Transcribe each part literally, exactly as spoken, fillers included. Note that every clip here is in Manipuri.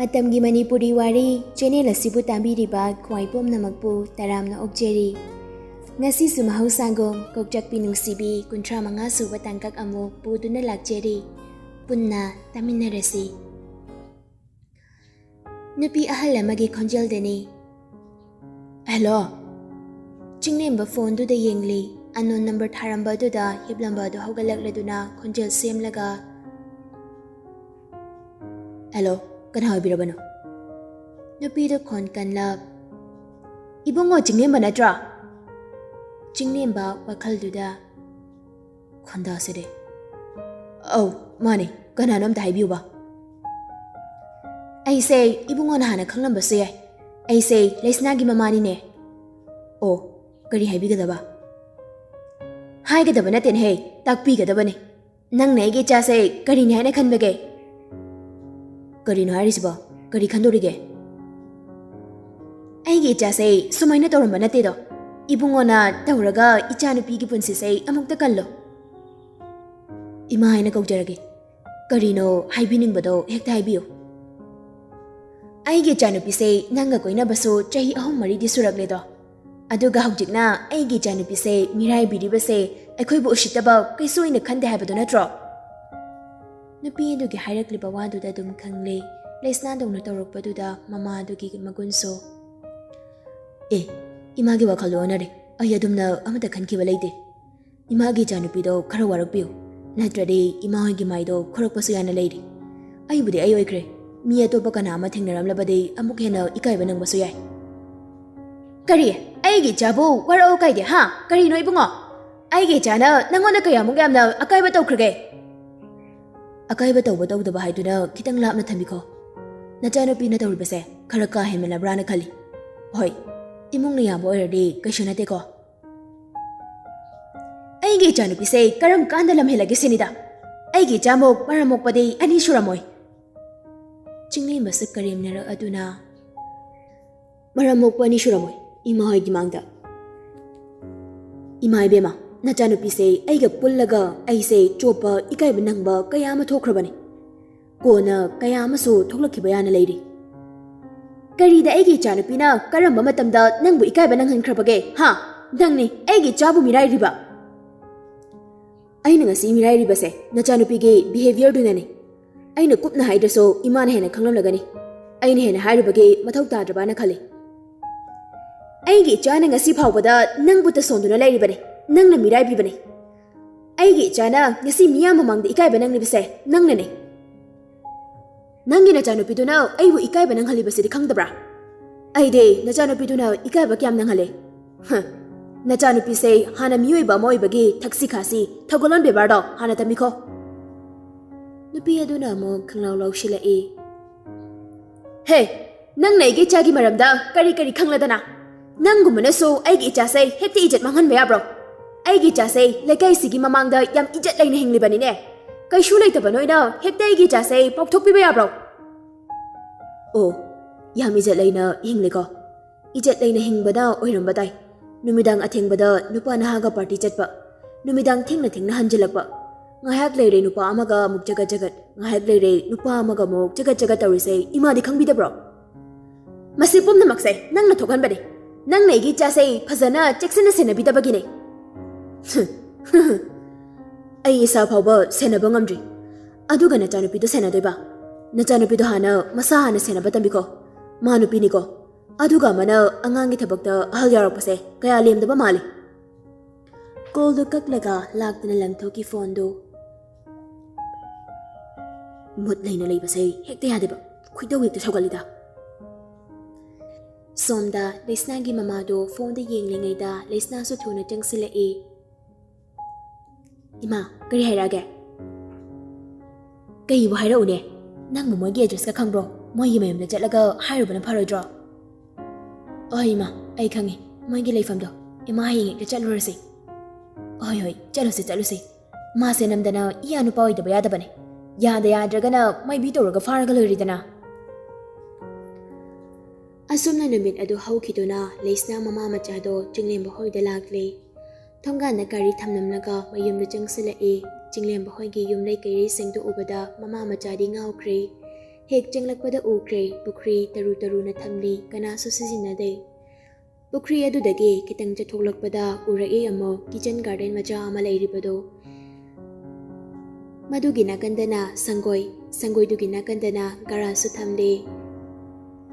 ꯃꯇꯝꯒꯤ ꯃꯅꯤꯄꯨꯔꯤ ꯋꯥꯔꯤ ꯆꯦꯅꯦꯜ ꯑꯁꯤꯕꯨ ꯇꯥꯕꯤꯔꯤꯕ ꯈ꯭ꯋꯥꯏ ꯄꯨꯝꯅꯃꯛꯄꯨ ꯇꯔꯥꯝꯅ ꯑꯣꯛꯆꯔꯤ꯫ ꯉꯁꯤꯁꯨ ꯃꯍꯧꯁꯥꯒꯨꯝ ꯀꯣꯛꯆꯛꯄꯤ ꯅꯨꯡꯁꯤꯕꯤ ꯀꯨꯟꯊ꯭ꯔꯥ ꯃꯉꯥ ꯁꯨꯕ ꯇꯥꯡꯀꯛ ꯑꯃꯨꯛ ꯄꯨꯗꯨꯅ ꯂꯥꯛꯆꯔꯤ꯫ ꯄꯨꯟꯅ ꯇꯥꯃꯤꯟꯅꯔꯁꯤ꯫ ꯅꯨꯄꯤ ꯑꯍꯜ ꯑꯃꯒꯤ ꯈꯣꯟꯖꯦꯜꯗꯅꯤ꯫ "ꯍꯦꯜꯂꯣ!" ꯆꯤꯡꯂꯦꯝꯕ ꯐꯣꯟꯗꯨꯗ ꯌꯦꯡꯂꯤ꯫ ꯑꯟꯅꯣꯟ ꯅꯝꯕꯔ ꯊꯥꯔꯝꯕ ꯑꯗꯨꯗ ꯍꯤꯞꯂꯝꯕ ꯑꯗꯨ ꯍꯧꯒꯠꯂꯛꯂꯗꯨꯅ ꯈꯣꯟꯖꯦꯜ ꯁꯦꯝꯂꯒ, "ꯍꯦꯜꯂꯣ, ꯀꯅꯥ ꯑꯣꯏꯕꯤꯔꯕꯅꯣ?" ꯅꯨꯄꯤꯗꯨ ꯈꯣꯟ ꯀꯟꯂꯞ, "ꯏꯕꯨꯡꯉꯣ ꯆꯤꯡꯂꯦꯝꯕ ꯅꯠꯇ꯭ꯔꯣ?" ꯆꯤꯡꯂꯦꯝꯕ ꯋꯥꯈꯜꯗꯨꯗ, "ꯈꯣꯟꯗꯥꯁꯤꯗꯤ꯫ ꯑꯧ, ꯃꯥꯅꯦ, ꯀꯅꯥꯅꯣ ꯑꯝꯇ ꯍꯥꯏꯕꯤꯌꯨꯕ?" "ꯑꯩꯁꯦ ꯏꯕꯨꯡꯉꯣꯅ ꯍꯥꯟꯅ ꯈꯪꯂꯝꯕꯁꯨ ꯌꯥꯏ꯫ ꯑꯩꯁꯦ ꯂꯩꯁꯅꯥꯒꯤ ꯃꯃꯥꯅꯤꯅꯦ꯫" "ꯑꯣ, ꯀꯔꯤ ꯍꯥꯏꯕꯤꯒꯗꯕ?" "ꯍꯥꯏꯒꯗꯕ ꯅꯠꯇꯦꯅꯦꯍꯦ, ꯇꯥꯛꯄꯤꯒꯗꯕꯅꯦ꯫ ꯅꯪꯅ ꯑꯩꯒꯤ ꯏꯆꯥꯁꯦ ꯀꯔꯤꯅꯤ ꯍꯥꯏꯅ ꯈꯟꯕꯒꯦ?" "ꯀꯔꯤꯅꯣ ꯍꯥꯏꯔꯤꯁꯤꯕꯣ? ꯀꯔꯤ ꯈꯟꯗꯣꯔꯤꯒꯦ?" "ꯑꯩꯒꯤ ꯏꯆꯥꯁꯦ ꯁꯨꯃꯥꯏꯅ ꯇꯧꯔꯝꯕ ꯅꯠꯇꯦꯗꯣ꯫ ꯏꯕꯨꯡꯉꯣꯅ ꯇꯧꯔꯒ ꯏꯆꯥꯅꯨꯄꯤꯒꯤ ꯄꯨꯟꯁꯤꯁꯦ ꯑꯃꯨꯛꯇ ꯀꯜꯂꯣ꯫" "ꯏꯃꯥ ꯍꯥꯏꯅ ꯀꯧꯖꯔꯒꯦ꯫ ꯀꯔꯤꯅꯣ ꯍꯥꯏꯕꯤꯅꯤꯡꯕꯗꯣ ꯍꯦꯛꯇ ꯍꯥꯏꯕꯤꯌꯨ꯫" "ꯑꯩꯒꯤ ꯏꯆꯥꯅꯨꯄꯤꯁꯦ ꯅꯪꯒ ꯀꯣꯏꯅꯕꯁꯨ ꯆꯍꯤ ꯑꯍꯨꯝ ꯃꯔꯤꯗꯤ ꯁꯨꯔꯛꯂꯦꯗꯣ꯫ ꯑꯗꯨꯒ ꯍꯧꯖꯤꯛꯅ ꯑꯩꯒꯤ ꯏꯆꯥꯅꯨꯄꯤꯁꯦ ꯃꯤꯔꯥꯏꯕꯤꯔꯤꯕꯁꯦ ꯑꯩꯈꯣꯏꯕꯨ ꯎꯁꯤꯠꯇꯕ ꯀꯩꯁꯨ ꯑꯣꯏꯅ ꯈꯟꯗꯦ ꯍꯥꯏꯕꯗꯨ ꯅꯠꯇ꯭ꯔꯣ?" ꯅꯨꯄꯤ ꯑꯗꯨꯒꯤ ꯍꯥꯏꯔꯛꯂꯤꯕ ꯋꯥꯗꯨꯗ ꯑꯗꯨꯝ ꯈꯪꯂꯦ꯫ ꯂꯩꯁꯅꯥꯗꯧꯅ ꯇꯧꯔꯛꯄꯗꯨꯗ ꯃꯃꯥ ꯑꯗꯨꯒꯤ ꯃꯒꯨꯟꯁꯨ꯫ "ꯑꯦ, ꯏꯃꯥꯒꯤ ꯋꯥꯈꯜꯗꯣ ꯑꯣꯟꯅꯔꯦ꯫ ꯑꯩ ꯑꯗꯨꯝꯅ ꯑꯃꯠꯇ ꯈꯟꯈꯤꯕ ꯂꯩꯇꯦ꯫ ꯏꯃꯥꯒꯤ ꯏꯆꯥꯅꯨꯄꯤꯗꯣ ꯈꯔ ꯋꯥꯔꯛꯄꯤꯌꯨ, ꯅꯠꯇ꯭ꯔꯗꯤ ꯏꯃꯥ ꯍꯣꯏꯒꯤ ꯃꯥꯏꯗꯣ ꯈꯣꯔꯛꯄꯁꯨ ꯌꯥꯅ ꯂꯩꯔꯤ꯫ ꯑꯩꯕꯨꯗꯤ ꯑꯩ ꯑꯣꯏꯈ꯭ꯔꯦ, ꯃꯤ ꯑꯇꯣꯞꯄ ꯀꯅꯥ ꯑꯃ ꯊꯦꯡꯅꯔꯝꯂꯕꯗꯤ ꯑꯃꯨꯛ ꯍꯦꯟꯅ ꯏꯀꯥꯏꯕ ꯅꯪꯕꯁꯨ ꯌꯥꯏ꯫" "ꯀꯔꯤ? ꯑꯩꯒꯤ ꯏꯆꯥꯕꯨ ꯋꯥꯔꯛꯑꯣ ꯀꯥꯏꯗꯦ, ꯍꯥ? ꯀꯔꯤꯅꯣ ꯏꯕꯨꯡꯉꯣ? ꯑꯩꯒꯤ ꯏꯆꯥꯅ ꯅꯪꯉꯣꯟꯗ ꯀꯌꯥꯃꯨꯛ ꯌꯥꯝꯅ ꯑꯀꯥꯏꯕ ꯇꯧꯈ꯭ꯔꯒꯦ?" "ꯑꯀꯥꯏꯕ ꯇꯧꯕ ꯇꯧꯗꯕ ꯍꯥꯏꯗꯨꯅ ꯈꯤꯇꯪ ꯂꯥꯞꯅ ꯊꯝꯕꯤꯈꯣ꯫ ꯅꯆꯥꯅꯨꯄꯤꯅ ꯇꯧꯔꯤꯕꯁꯦ ꯈꯔ ꯀꯥ ꯍꯦꯟꯃꯜꯂꯕ꯭ꯔꯥꯅ ꯈꯜꯂꯤ꯫ ꯍꯣꯏ, ꯏꯃꯨꯡꯅ ꯌꯥꯕ ꯑꯣꯏꯔꯗꯤ ꯀꯩꯁꯨ ꯅꯠꯇꯦꯀꯣ꯫" "ꯑꯩꯒꯤ ꯏꯆꯥꯅꯨꯄꯤꯁꯦ ꯀꯔꯝ ꯀꯥꯟꯗ ꯂꯝꯍꯦꯜꯂꯒꯦ ꯁꯤꯅꯤꯗ? ꯑꯩꯒꯤ ꯏꯆꯥꯃꯨꯛ ꯃꯔꯝ ꯃꯣꯛꯄꯗꯤ ꯑꯅꯤ ꯁꯨꯔꯝꯃꯣꯏ꯫" ꯆꯤꯡꯂꯦꯝꯕꯁꯨ ꯀꯔꯦꯝꯅꯔꯛ ꯑꯗꯨꯅ, "ꯃꯔꯝ ꯃꯣꯛꯄ ꯑꯅꯤ ꯁꯨꯔꯝꯃꯣꯏ ꯏꯃꯥ ꯍꯣꯏꯒꯤ ꯃꯥꯡꯗ꯫ ꯏꯃꯥ ꯏꯕꯦꯝꯃ, ꯅꯆꯥꯅꯨꯄꯤꯁꯦ ꯑꯩꯒ ꯄꯨꯜꯂꯒ ꯑꯩꯁꯦ ꯆꯣꯞꯄ ꯏꯀꯥꯏꯕ ꯅꯪꯕ ꯀꯌꯥ ꯑꯃ ꯊꯣꯛꯈ꯭ꯔꯕꯅꯤ꯫ ꯀꯣꯟꯅ ꯀꯌꯥ ꯑꯃꯁꯨ ꯊꯣꯛꯂꯛꯈꯤꯕ ꯌꯥꯅ ꯂꯩꯔꯤ꯫ ꯀꯔꯤꯗ ꯑꯩꯒꯤ ꯏꯆꯥꯅꯨꯄꯤꯅ ꯀꯔꯝꯕ ꯃꯇꯝꯗ ꯅꯪꯕꯨ ꯏꯀꯥꯏꯕ ꯅꯪꯍꯟꯈ꯭ꯔꯕꯒꯦ? ꯍꯥ? ꯅꯪꯅꯤ ꯑꯩꯒꯤ ꯏꯆꯥꯕꯨ ꯃꯤꯔꯥꯏꯔꯤꯕ꯫ ꯑꯩꯅ ꯉꯁꯤ ꯃꯤꯔꯥꯏꯔꯤꯕꯁꯦ ꯅꯆꯥꯅꯨꯄꯤꯒꯤ behaviourꯗꯨꯅꯅꯤ꯫ ꯑꯩꯅ ꯀꯨꯞꯅ ꯍꯥꯏꯗ꯭ꯔꯁꯨ ꯏꯃꯥꯅ ꯍꯦꯟꯅ ꯈꯪꯂꯝꯂꯒꯅꯤ꯫ ꯑꯩꯅ ꯍꯦꯟꯅ ꯍꯥꯏꯔꯨꯕꯒꯤ ꯃꯊꯧ ꯇꯥꯗ꯭ꯔꯕꯅ ꯈꯜꯂꯤ꯫ ꯑꯩꯒꯤ ꯏꯆꯥꯅ ꯉꯁꯤ ꯐꯥꯎꯕꯗ ꯅꯪꯕꯨ ꯇꯁꯣꯟꯗꯨꯅ ꯂꯩꯔꯤꯕꯅꯤ꯫ ꯅꯪꯅ ꯃꯤꯔꯥꯏꯕꯤꯕꯅꯤ꯫ ꯑꯩꯒꯤ ꯏꯆꯥꯅ ꯉꯁꯤ ꯃꯤꯌꯥꯝ ꯃꯃꯥꯡꯗ ꯏꯀꯥꯏꯕ ꯅꯪꯂꯤꯕꯁꯦ ꯅꯪꯅꯅꯤ꯫ ꯅꯪꯒꯤ ꯅꯆꯥꯅꯨꯄꯤꯗꯨꯅ ꯑꯩꯕꯨ ꯏꯀꯥꯏꯕ ꯅꯪꯍꯜꯂꯤꯕꯁꯤꯗꯤ ꯈꯪꯗꯕ꯭ꯔꯥ? ꯑꯩꯗꯤ ꯅꯆꯥꯅꯨꯄꯤꯗꯨꯅ ꯏꯀꯥꯏꯕ ꯀꯌꯥꯝ ꯅꯪꯍꯜꯂꯦ? ꯍ, ꯅꯆꯥꯅꯨꯄꯤꯁꯦ ꯍꯥꯟꯅ ꯃꯤꯑꯣꯏꯕ ꯑꯃ ꯑꯣꯏꯕꯒꯤ ꯊꯛꯁꯤ ꯈꯥꯁꯤ, ꯊꯧꯒꯜꯂꯣꯟ ꯕꯦꯕꯥꯔꯗꯣ ꯍꯥꯟꯅ ꯇꯝꯕꯤꯈꯣ꯫ ꯅꯨꯄꯤ ꯑꯗꯨꯅ ꯑꯃꯨꯛ ꯈꯪꯂꯥꯎ ꯂꯥꯎꯁꯤꯜꯂꯛꯏ꯫ ꯍꯦ, ꯅꯪꯅ ꯑꯩꯒꯤ ꯏꯆꯥꯒꯤ ꯃꯔꯝꯗ ꯀꯔꯤ ꯀꯔꯤ ꯈꯪꯂꯗꯅ? ꯅꯪꯒꯨꯝꯕꯅꯁꯨ ꯑꯩꯒꯤ ꯏꯆꯥꯁꯦ ꯍꯦꯛꯇ ꯏꯖꯠ ꯃꯥꯡꯍꯟꯕ ꯌꯥꯕ꯭ꯔꯣ? ꯑꯩꯒꯤ ꯏꯆꯥꯁꯦ ꯂꯩꯀꯥꯏꯁꯤꯒꯤ ꯃꯃꯥꯡꯗ ꯌꯥꯝ ꯏꯖꯠ ꯂꯩꯅ ꯍꯤꯡꯂꯤꯕꯅꯤꯅꯦ꯫ ꯀꯩꯁꯨ ꯂꯩꯇꯕ ꯅꯣꯏꯅ ꯍꯦꯛꯇ ꯑꯩꯒꯤ ꯏꯆꯥꯁꯦ ꯄꯥꯎꯊꯣꯛꯄꯤꯕ ꯌꯥꯕ꯭ꯔꯣ? ꯑꯣ, ꯌꯥꯝ ꯏꯖꯠ ꯂꯩꯅ ꯍꯤꯡꯂꯤꯀꯣ꯫ ꯏꯖꯠ ꯂꯩꯅ ꯍꯤꯡꯕꯅ ꯑꯣꯏꯔꯝꯕ ꯇꯥꯏ꯫ ꯅꯨꯃꯤꯗꯥꯡ ꯑꯊꯦꯡꯕꯗ ꯅꯨꯄꯥ ꯅꯍꯥꯒ party ꯆꯠꯄ, ꯅꯨꯃꯤꯗꯥꯡ ꯊꯦꯡꯅ ꯊꯦꯡꯅ ꯍꯟꯖꯤꯜꯂꯛꯄ, ꯉꯥꯏꯍꯥꯛ ꯂꯩꯔꯦ ꯅꯨꯄꯥ ꯑꯃꯒ ꯑꯃꯨꯛ ꯆꯒꯠ ꯆꯒꯠ, ꯉꯥꯏꯍꯥꯛ ꯂꯩꯔꯦ ꯅꯨꯄꯥ ꯑꯃꯒ ꯑꯃꯨꯛ ꯆꯒꯠ ꯆꯒꯠ ꯇꯧꯔꯤꯁꯦ ꯏꯃꯥꯗꯤ ꯈꯪꯕꯤꯗꯕ꯭ꯔꯣ? ꯃꯁꯤ ꯄꯨꯝꯅꯃꯛꯁꯦ ꯅꯪꯅ ꯊꯣꯛꯍꯟꯕꯅꯦ꯫ ꯅꯪꯅ ꯑꯩꯒꯤ ꯏꯆꯥꯁꯦ ꯐꯖꯅ ꯆꯦꯛꯁꯤꯟꯅ ꯁꯦꯟꯅꯕꯤꯗꯕꯒꯤꯅꯦ꯫ ꯑꯩ ꯏꯁꯥ ꯐꯥꯎꯕ ꯁꯦꯟꯅꯕ ꯉꯝꯗ꯭ꯔꯤ, ꯑꯗꯨꯒ ꯅꯆꯥꯅꯨꯄꯤꯗꯣ ꯁꯦꯟꯅꯗꯣꯏꯕ? ꯅꯆꯥꯅꯨꯄꯤꯗꯣ ꯍꯥꯟꯅ ꯃꯁꯥ ꯍꯥꯟꯅ ꯁꯦꯟꯅꯕ ꯇꯝꯕꯤꯈꯣ꯫ ꯃꯥ ꯅꯨꯄꯤꯅꯤꯀꯣ꯫ ꯑꯗꯨꯒ ꯑꯃꯅ ꯑꯉꯥꯡꯒꯤ ꯊꯕꯛꯇ ꯑꯍꯜ ꯌꯥꯎꯔꯛꯄꯁꯦ ꯀꯌꯥ ꯂꯦꯝꯗꯕ ꯃꯥꯜꯂꯤ꯫ Callꯗꯨ ꯀꯛꯂꯒ ꯂꯥꯛꯇꯅ ꯂꯪꯊꯣꯛꯈꯤ phoneꯗꯨ꯫ ꯃꯨꯠ ꯂꯩꯅ ꯂꯩꯕꯁꯦ ꯍꯦꯛꯇ ꯌꯥꯗꯦꯕ, ꯈꯣꯏꯗꯧ ꯍꯦꯛꯇ ꯁꯧꯒꯠꯂꯤꯗ꯫ ꯁꯣꯝꯗ ꯂꯩꯁꯅꯥꯒꯤ ꯃꯃꯥꯗꯣ phoneꯗ ꯌꯦꯡꯂꯤꯉꯩꯗ ꯂꯩꯁꯅꯥꯁꯨ ꯊꯨꯅ ꯆꯪꯁꯤꯜꯂꯛꯏ꯫ ꯏꯃꯥ, ꯀꯔꯤ ꯍꯥꯏꯔꯛꯑꯒꯦ? ꯀꯩꯕꯨ ꯍꯥꯏꯔꯛꯎꯅꯦ? ꯅꯪꯕꯨ ꯃꯣꯏꯒꯤ addressꯀ ꯈꯪꯕ꯭ꯔꯣ? ꯃꯣꯏꯒꯤ ꯃꯌꯨꯝꯗ ꯆꯠꯂꯒ ꯍꯥꯏꯔꯨꯕꯅ ꯐꯔꯣꯏꯗ꯭ꯔꯣ? ꯑꯣ ꯏꯃꯥ, ꯑꯩ ꯈꯪꯉꯤ ꯃꯣꯏꯒꯤ ꯂꯩꯐꯝꯗꯣ꯫ ꯏꯃꯥ, ꯍꯌꯦꯡ ꯍꯦꯛꯇ ꯆꯠꯂꯨꯔꯁꯤ꯫ ꯍꯣꯏ ꯍꯣꯏ, ꯆꯠꯂꯨꯁꯤ ꯆꯠꯂꯨꯁꯤ꯫ ꯃꯥꯁꯦ ꯅꯝꯗꯅ ꯏꯌꯥ ꯅꯨꯄꯥ ꯑꯣꯏꯗꯕ ꯌꯥꯗꯕꯅꯦ꯫ ꯌꯥꯗ ꯌꯥꯗ꯭ꯔꯒꯅ ꯃꯥꯏꯕꯤ ꯇꯧꯔꯒ ꯐꯥꯔꯒ ꯂꯣꯏꯔꯦꯗꯅ꯫ ꯑꯁꯨꯝꯅ ꯅꯨꯃꯤꯠ ꯑꯗꯨ ꯍꯧꯈꯤꯗꯨꯅ ꯂꯩꯁꯅꯥ ꯃꯃꯥ ꯃꯆꯥꯗꯣ ꯆꯤꯡꯂꯦꯝꯕ ꯍꯣꯏꯗ ꯂꯥꯛꯂꯦ꯫ ꯊꯣꯡꯒꯥꯟꯗ ꯒꯥꯔꯤ ꯊꯝꯂꯝꯂꯒ ꯃꯌꯨꯝꯗ ꯆꯪꯁꯤꯜꯂꯛꯏ꯫ ꯆꯤꯡꯂꯦꯝꯕ ꯍꯣꯏꯒꯤ ꯌꯨꯝ ꯂꯩꯀꯩꯔꯩꯁꯤꯡꯗꯨ ꯎꯕꯗ ꯃꯃꯥ ꯃꯆꯥꯗꯤ ꯉꯥꯎꯈ꯭ꯔꯦ꯫ ꯍꯦꯛ ꯆꯪꯂꯛꯄꯗ ꯎꯈ꯭ꯔꯦ, ꯄꯨꯈ꯭ꯔꯤ ꯇꯔꯨ ꯇꯔꯨꯅ ꯊꯝꯂꯤ, ꯀꯅꯥꯁꯨ ꯁꯤꯖꯤꯟꯅꯗꯦ꯫ ꯄꯨꯈ꯭ꯔꯤ ꯑꯗꯨꯗꯒꯤ ꯈꯤꯇꯪ ꯆꯠꯊꯣꯛꯂꯛꯄꯗ ꯎꯔꯛꯏ ꯑꯃꯨꯛ kitchen garden ꯃꯆꯥ ꯑꯃ ꯂꯩꯔꯤꯕꯗꯨ꯫ ꯃꯗꯨꯒꯤ ꯅꯥꯀꯟꯗꯅ ꯁꯪꯒꯣꯏ, ꯁꯪꯒꯣꯏꯗꯨꯒꯤ ꯅꯥꯀꯟꯗꯅ ꯒꯔꯥꯁꯨ ꯊꯝꯂꯤ꯫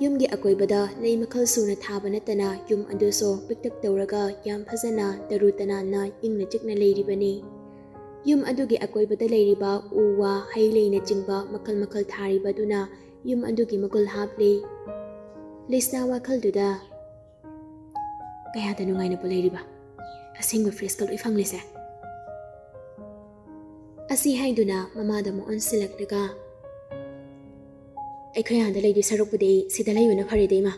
ꯌꯨꯝꯒꯤ ꯑꯀꯣꯏꯕꯗ ꯂꯩ ꯃꯈꯜ ꯁꯨꯅ ꯊꯥꯕ ꯅꯠꯇꯅ ꯌꯨꯝ ꯑꯗꯨꯁꯨ ꯄꯤꯛꯇꯛ ꯇꯧꯔꯒ ꯌꯥꯝ ꯐꯖꯅ ꯇꯔꯨ ꯇꯅꯥꯟꯅ ꯏꯪꯅ ꯆꯤꯛꯅ ꯂꯩꯔꯤꯕꯅꯤ꯫ ꯌꯨꯝ ꯑꯗꯨꯒꯤ ꯑꯀꯣꯏꯕꯗ ꯂꯩꯔꯤꯕ ꯎ ꯋꯥ, ꯍꯩ ꯂꯩꯅꯆꯤꯡꯕ ꯃꯈꯜ ꯃꯈꯜ ꯊꯥꯔꯤꯕ ꯑꯗꯨꯅ ꯌꯨꯝ ꯑꯗꯨꯒꯤ ꯃꯒꯨꯜ ꯍꯥꯞꯂꯤ꯫ ꯂꯤꯁꯅꯥ ꯋꯥꯈꯜꯗꯨꯗ, "ꯀꯌꯥꯗ ꯅꯨꯡꯉꯥꯏꯅꯕꯨ ꯂꯩꯔꯤꯕ, ꯑꯁꯦꯡꯕ fresh ꯀ ꯂꯣꯏ ꯐꯪꯂꯤꯁꯦ!" ꯑꯁꯤ ꯍꯥꯏꯗꯨꯅ ꯃꯃꯥꯗ ꯑꯃꯨꯛ ꯑꯣꯟꯁꯤꯜꯂꯛꯂꯒ, "ꯑꯩꯈꯣꯏ ꯑꯥꯗ ꯂꯩꯗꯣꯏ ꯁꯔꯨꯛꯄꯨꯗꯤ ꯁꯤꯗ ꯂꯩꯕꯅ ꯐꯔꯦꯗ, ꯏꯃꯥ!"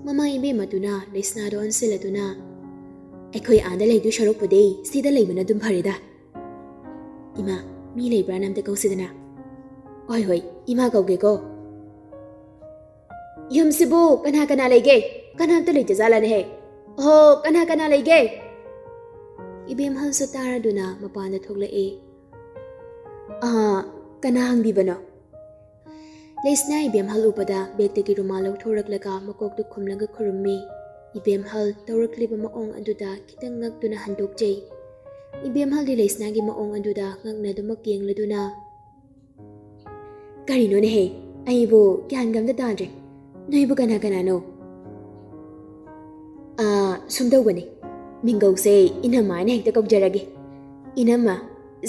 ꯃꯃꯥ ꯏꯕꯦꯝꯃꯗꯨꯅ ꯂꯤꯁꯅꯥꯗ ꯑꯣꯟꯁꯤꯜꯂꯗꯨꯅ, "ꯑꯩꯈꯣꯏ ꯑꯥꯗ ꯂꯩꯗꯣꯏ ꯁꯔꯨꯛꯄꯨꯗꯤ ꯁꯤꯗ ꯂꯩꯕꯅ ꯑꯗꯨꯝ ꯐꯔꯦꯗ꯫ ꯏꯃꯥ, ꯃꯤ ꯂꯩꯕ꯭ꯔꯥꯅ ꯑꯝꯇ ꯀꯧꯁꯤꯗꯅ?" "ꯍꯣꯏ, ꯍꯣꯏ, ꯏꯃꯥ ꯀꯧꯒꯦꯀꯣ꯫ ꯌꯨꯝꯁꯤꯕꯨ ꯀꯅꯥ ꯀꯅꯥ ꯂꯩꯒꯦ? ꯀꯅꯥꯝꯇ ꯂꯩꯇꯖꯥꯠꯂꯅꯦꯍꯦ? ꯑꯣꯍꯣ, ꯀꯅꯥ ꯀꯅꯥ ꯂꯩꯒꯦ?" ꯏꯕꯦꯝꯍꯜꯁꯨ ꯇꯥꯔꯗꯨꯅ ꯃꯄꯥꯟꯗ ꯊꯣꯛꯂꯛꯑꯦ꯫ "ꯑꯥ, ꯀꯅꯥ ꯍꯪꯕꯤꯕꯅꯣ?" ꯂꯩꯁꯅꯥ ꯏꯕꯦꯝꯍꯜ ꯎꯕꯗ ꯕꯦꯒꯇꯒꯤ ꯔꯨꯃꯥꯜ ꯂꯧꯊꯣꯔꯛꯂꯒ ꯃꯀꯣꯛꯇꯨ ꯈꯨꯝꯂꯒ ꯈꯨꯔꯨꯝꯃꯤ꯫ ꯏꯕꯦꯝꯍꯜ ꯇꯧꯔꯛꯂꯤꯕ ꯃꯑꯣꯡ ꯑꯗꯨꯗ ꯈꯤꯇꯪ ꯉꯛꯇꯨꯅ ꯍꯟꯗꯣꯛꯆꯩ꯫ ꯏꯕꯦꯝꯍꯜꯗꯤ ꯂꯩꯁꯅꯥꯒꯤ ꯃꯑꯣꯡ ꯑꯗꯨꯗ ꯉꯛꯅ ꯑꯗꯨꯃꯛ ꯌꯦꯡꯂꯗꯨꯅ, "ꯀꯔꯤꯅꯣꯅꯦꯍꯦ? ꯑꯩꯕꯨ ꯒ꯭ꯌꯥꯟꯒ ꯑꯝꯇ ꯇꯥꯗ꯭ꯔꯦ꯫ ꯅꯣꯏꯕꯨ ꯀꯅꯥ ꯀꯅꯥꯅꯣ?" "ꯑꯥ, ꯁꯨꯝ ꯇꯧꯕꯅꯤ꯫ ꯃꯤꯡꯒꯧꯁꯦ ꯏꯅꯝꯃ ꯍꯥꯏꯅ ꯍꯦꯛꯇ ꯀꯧꯖꯔꯒꯦ꯫ ꯏꯅꯝꯃ,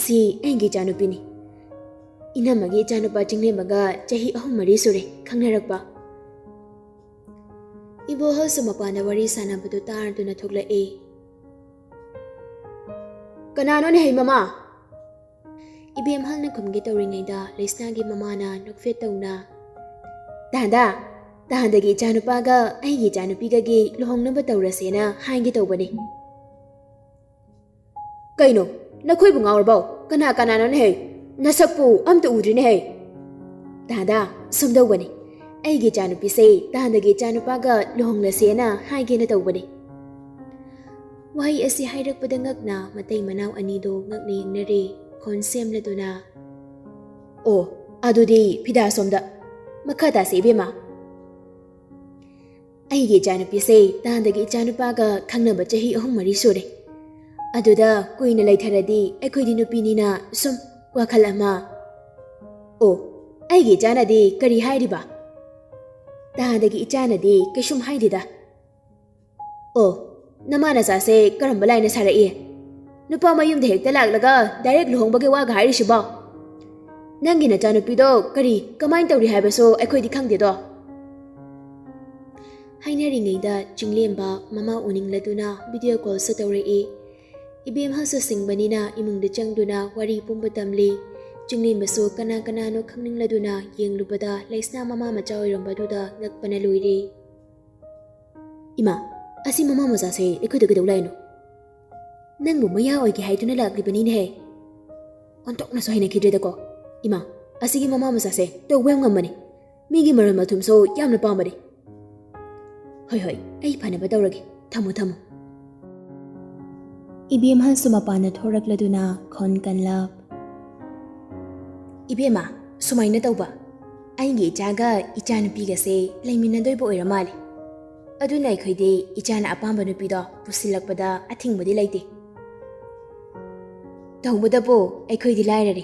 ꯁꯤ ꯑꯩꯒꯤ ꯏꯆꯥꯅꯨꯄꯤꯅꯤ꯫ ꯏꯅꯝꯃꯒꯤ ꯏꯆꯥꯅꯨꯄꯥ ꯆꯤꯡꯂꯦꯝꯕꯒ ꯆꯍꯤ ꯑꯍꯨꯝ ꯃꯔꯤ ꯁꯨꯔꯦ ꯈꯪꯅꯔꯛꯄ꯫" ꯏꯕꯣꯍꯜꯁꯨ ꯃꯄꯥꯟꯗ ꯋꯥꯔꯤ ꯁꯥꯟꯅꯕꯗꯨ ꯇꯥꯔꯗꯨꯅ ꯊꯣꯛꯂꯛꯏ꯫ "ꯀꯅꯥꯅꯣꯅꯦ ꯍꯩ ꯃꯃꯥ?" ꯏꯕꯦꯝꯍꯜꯅ ꯈꯨꯝꯒꯦ ꯇꯧꯔꯤꯉꯩꯗ ꯂꯩꯁꯅꯥꯒꯤ ꯃꯃꯥꯅ ꯅꯣꯛꯐꯦꯠ ꯇꯧꯅ, "ꯇꯥꯗꯥ, ꯇꯥꯗꯒꯤ ꯏꯆꯥꯅꯨꯄꯥꯒ ꯑꯩꯒꯤ ꯏꯆꯥꯅꯨꯄꯤꯒꯒꯤ ꯂꯨꯍꯣꯡꯅꯕ ꯇꯧꯔꯁꯦꯅ ꯍꯥꯏꯒꯦ ꯇꯧꯕꯅꯤ꯫" "ꯀꯩꯅꯣ, ꯅꯈꯣꯏꯕꯨ ꯉꯥꯎꯔꯕꯣ? ꯀꯅꯥ ꯀꯅꯥꯅꯣꯅꯦꯍꯦ? ꯅꯁꯛꯄꯨ ꯑꯝꯇ ꯎꯗ꯭ꯔꯤꯅꯦꯍꯦ꯫" "ꯇꯥꯗꯥ, ꯁꯨꯝ ꯇꯧꯕꯅꯤ꯫ ꯑꯩꯒꯤ ꯏꯆꯥꯅꯨꯄꯤꯁꯦ ꯇꯥꯗꯒꯤ ꯏꯆꯥꯅꯨꯄꯥꯒ ꯂꯨꯍꯣꯡꯂꯁꯦꯅ ꯍꯥꯏꯒꯦꯅ ꯇꯧꯕꯅꯤ꯫" ꯋꯥꯍꯩ ꯑꯁꯤ ꯍꯥꯏꯔꯛꯄꯗ ꯉꯛꯅ ꯃꯇꯩ ꯃꯅꯥꯎ ꯑꯅꯤꯗꯨ ꯉꯛꯅ ꯌꯦꯡꯅꯔꯦ꯫ ꯈꯣꯟ ꯁꯦꯝꯂꯗꯨꯅ, "ꯑꯣ, ꯑꯗꯨꯗꯤ ꯐꯤꯗꯥ ꯁꯣꯝꯗ꯫ ꯃꯈꯥ ꯇꯥꯁꯦ, ꯏꯕꯦꯝꯃ꯫ ꯑꯩꯒꯤ ꯏꯆꯥꯅꯨꯄꯤꯁꯦ ꯇꯥꯟꯗꯒꯤ ꯏꯆꯥꯅꯨꯄꯥꯒ ꯈꯪꯅꯕ ꯆꯍꯤ ꯑꯍꯨꯝ ꯃꯔꯤ ꯁꯨꯔꯦ꯫ ꯑꯗꯨꯗ ꯀꯨꯏꯅ ꯂꯩꯊꯔꯗꯤ ꯑꯩꯈꯣꯏꯗꯤ ꯅꯨꯄꯤꯅꯤꯅ ꯁꯨꯝ ꯋꯥꯈꯜ ꯑꯃ꯫" "ꯑꯣ, ꯑꯩꯒꯤ ꯏꯆꯥꯅꯗꯤ ꯀꯔꯤ ꯍꯥꯏꯔꯤꯕ?" "ꯇꯥꯟꯗꯒꯤ ꯏꯆꯥꯅꯗꯤ ꯀꯩꯁꯨꯝ ꯍꯥꯏꯗꯦꯗ꯫" "ꯑꯣ, ꯅꯃꯥ ꯅꯆꯥꯁꯦ ꯀꯔꯝꯕ ꯂꯥꯏꯅ ꯁꯥꯔꯛꯏ? ꯅꯨꯄꯥ ꯃꯌꯨꯝꯗ ꯍꯦꯛꯇ ꯂꯥꯛꯂꯒ ꯗꯥꯏꯔꯦꯛ ꯂꯨꯍꯣꯡꯕꯒꯤ ꯋꯥꯒ ꯍꯥꯏꯔꯤꯁꯤꯕꯣ? ꯅꯪꯒꯤ ꯅꯆꯥꯅꯨꯄꯤꯗꯣ ꯀꯔꯤ, ꯀꯃꯥꯏꯅ ꯇꯧꯔꯤ ꯍꯥꯏꯕꯁꯨ ꯑꯩꯈꯣꯏꯗꯤ ꯈꯪꯗꯦꯗꯣ꯫" ꯍꯥꯏꯅꯔꯤꯉꯩꯗ ꯆꯤꯡꯂꯦꯝꯕ ꯃꯃꯥ ꯎꯅꯤꯡꯂꯗꯨꯅ ꯚꯤꯗꯤꯑꯣ ꯀꯣꯜꯁꯨ ꯇꯧꯔꯛꯏ꯫ ꯏꯕꯦꯝꯍꯜꯁꯨ ꯁꯤꯡꯕꯅꯤꯅ ꯏꯃꯨꯡꯗ ꯆꯪꯗꯨꯅ ꯋꯥꯔꯤ ꯄꯨꯝꯕ ꯇꯝꯂꯤ꯫ ꯆꯤꯡꯂꯦꯝꯕꯁꯨ ꯀꯅꯥ ꯀꯅꯥꯅꯣ ꯈꯪꯅꯤꯡꯂꯗꯨꯅ ꯌꯦꯡꯂꯨꯕꯗ ꯂꯩꯁꯅꯥ ꯃꯃꯥ ꯃꯆꯥ ꯑꯣꯏꯔꯝꯕꯗꯨꯗ ꯉꯛꯄꯅ ꯂꯣꯏꯔꯦ꯫ "ꯏꯃꯥ, ꯑꯁꯤ ꯃꯃꯥ ꯃꯆꯥꯁꯦ ꯑꯩꯈꯣꯏꯗ ꯀꯩꯗꯧ ꯂꯥꯛꯏꯅꯣ? ꯅꯪꯕꯨ ꯃꯌꯥ ꯑꯣꯏꯒꯦ ꯍꯥꯏꯗꯨꯅ ꯂꯥꯛꯂꯤꯕꯅꯤꯅꯦꯍꯦ꯫ ꯑꯣꯟꯊꯣꯛꯅꯁꯨ ꯍꯩꯅꯈꯤꯗ꯭ꯔꯦꯗꯀꯣ꯫ ꯏꯃꯥ, ꯑꯁꯤꯒꯤ ꯃꯃꯥ ꯃꯆꯥꯁꯦ ꯇꯧꯕ ꯌꯥꯝ ꯉꯝꯕꯅꯤ꯫ ꯃꯤꯒꯤ ꯃꯔꯟ ꯃꯊꯨꯝꯁꯨ ꯌꯥꯝꯅ ꯄꯥꯝꯕꯅꯤ꯫" "ꯍꯣꯏ, ꯍꯣꯏ, ꯑꯩ ꯐꯅꯕ ꯇꯧꯔꯒꯦ꯫ ꯊꯝꯃꯣ, ꯊꯝꯃꯣ꯫" ꯏꯕꯦꯝꯍꯜꯁꯨ ꯃꯄꯥꯟꯗ ꯊꯣꯔꯛꯂꯗꯨꯅ ꯈꯣꯟ ꯀꯟꯂꯞ, "ꯏꯕꯦꯝꯃ, ꯁꯨꯃꯥꯏꯅ ꯇꯧꯕ, ꯑꯩꯒꯤ ꯏꯆꯥꯒ ꯏꯆꯥꯅꯨꯄꯤꯒꯁꯦ ꯂꯩꯃꯤꯟꯅꯗꯣꯏꯕ ꯑꯣꯏꯔ ꯃꯥꯜꯂꯦ꯫ ꯑꯗꯨꯅ ꯑꯩꯈꯣꯏꯗꯤ ꯏꯆꯥꯅ ꯑꯄꯥꯝꯕ ꯅꯨꯄꯤꯗꯣ ꯄꯨꯁꯤꯜꯂꯛꯄꯗ ꯑꯊꯤꯡꯕꯗꯤ ꯂꯩꯇꯦ꯫ ꯇꯧꯕꯇꯕꯨ ꯑꯩꯈꯣꯏꯗꯤ ꯂꯥꯏꯔꯔꯦ,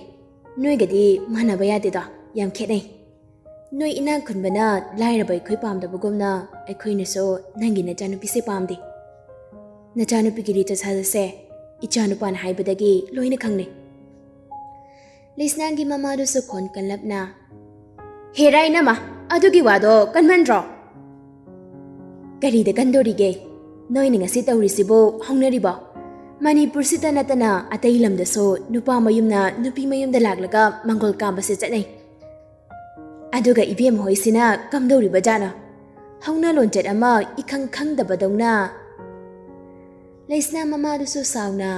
ꯅꯣꯏꯒꯗꯤ ꯃꯥꯟꯅꯕ ꯌꯥꯗꯦꯗꯣ, ꯌꯥꯝ ꯈꯦꯠꯅꯩ꯫ ꯅꯣꯏ ꯏꯅꯥꯛ ꯈꯨꯟꯕꯅ ꯂꯥꯏꯔꯕ ꯑꯩꯈꯣꯏ ꯄꯥꯝꯗꯕꯒꯨꯝꯅ ꯑꯩꯈꯣꯏꯅꯁꯨ ꯅꯪꯒꯤ ꯅꯆꯥꯅꯨꯄꯤꯁꯦ ꯄꯥꯝꯗꯦ꯫ ꯅꯆꯥꯅꯨꯄꯤꯒꯤ ꯂꯤꯆꯠ ꯁꯥꯖꯠꯁꯦ ꯏꯆꯥꯅꯨꯄꯥꯅ ꯍꯥꯏꯕꯗꯒꯤ ꯂꯣꯏꯅ ꯈꯪꯂꯦ꯫" ꯂꯩꯁꯅꯥꯒꯤ ꯃꯃꯥꯗꯨꯁꯨ ꯈꯣꯟ ꯀꯟꯂꯞꯅ, "ꯍꯦꯔꯥ ꯏꯅꯝꯃ, ꯑꯗꯨꯒꯤ ꯋꯥꯗꯣ ꯀꯟꯃꯟꯗ꯭ꯔꯣ?" "ꯀꯔꯤꯗ ꯀꯟꯗꯣꯔꯤꯒꯦ? ꯅꯣꯏꯅ ꯉꯁꯤ ꯇꯧꯔꯤꯁꯤꯕꯨ ꯍꯧꯅꯔꯤꯕꯣ? ꯃꯅꯤꯄꯨꯔꯁꯤꯗ ꯅꯠꯇꯅ ꯑꯇꯩ ꯂꯝꯗꯁꯨ ꯅꯨꯄꯥ ꯃꯌꯨꯝꯅ ꯅꯨꯄꯤ ꯃꯌꯨꯝꯗ ꯂꯥꯛꯂꯒ ꯃꯪꯒꯣꯜ ꯀꯥꯝꯕꯁꯦ ꯆꯠꯅꯩ꯫ ꯑꯗꯨꯒ ꯏꯕꯦꯝꯃ ꯍꯣꯏꯁꯤꯅ ꯀꯝꯗꯧꯔꯤꯕ ꯖꯥꯠꯅꯣ? ꯍꯧꯅ ꯂꯣꯟꯆꯠ ꯑꯃ ꯏꯈꯪ ꯈꯪꯗꯕꯗꯧꯅ꯫" ꯂꯩꯁꯅꯥ ꯃꯃꯥꯗꯨꯁꯨ ꯁꯥꯎꯅ,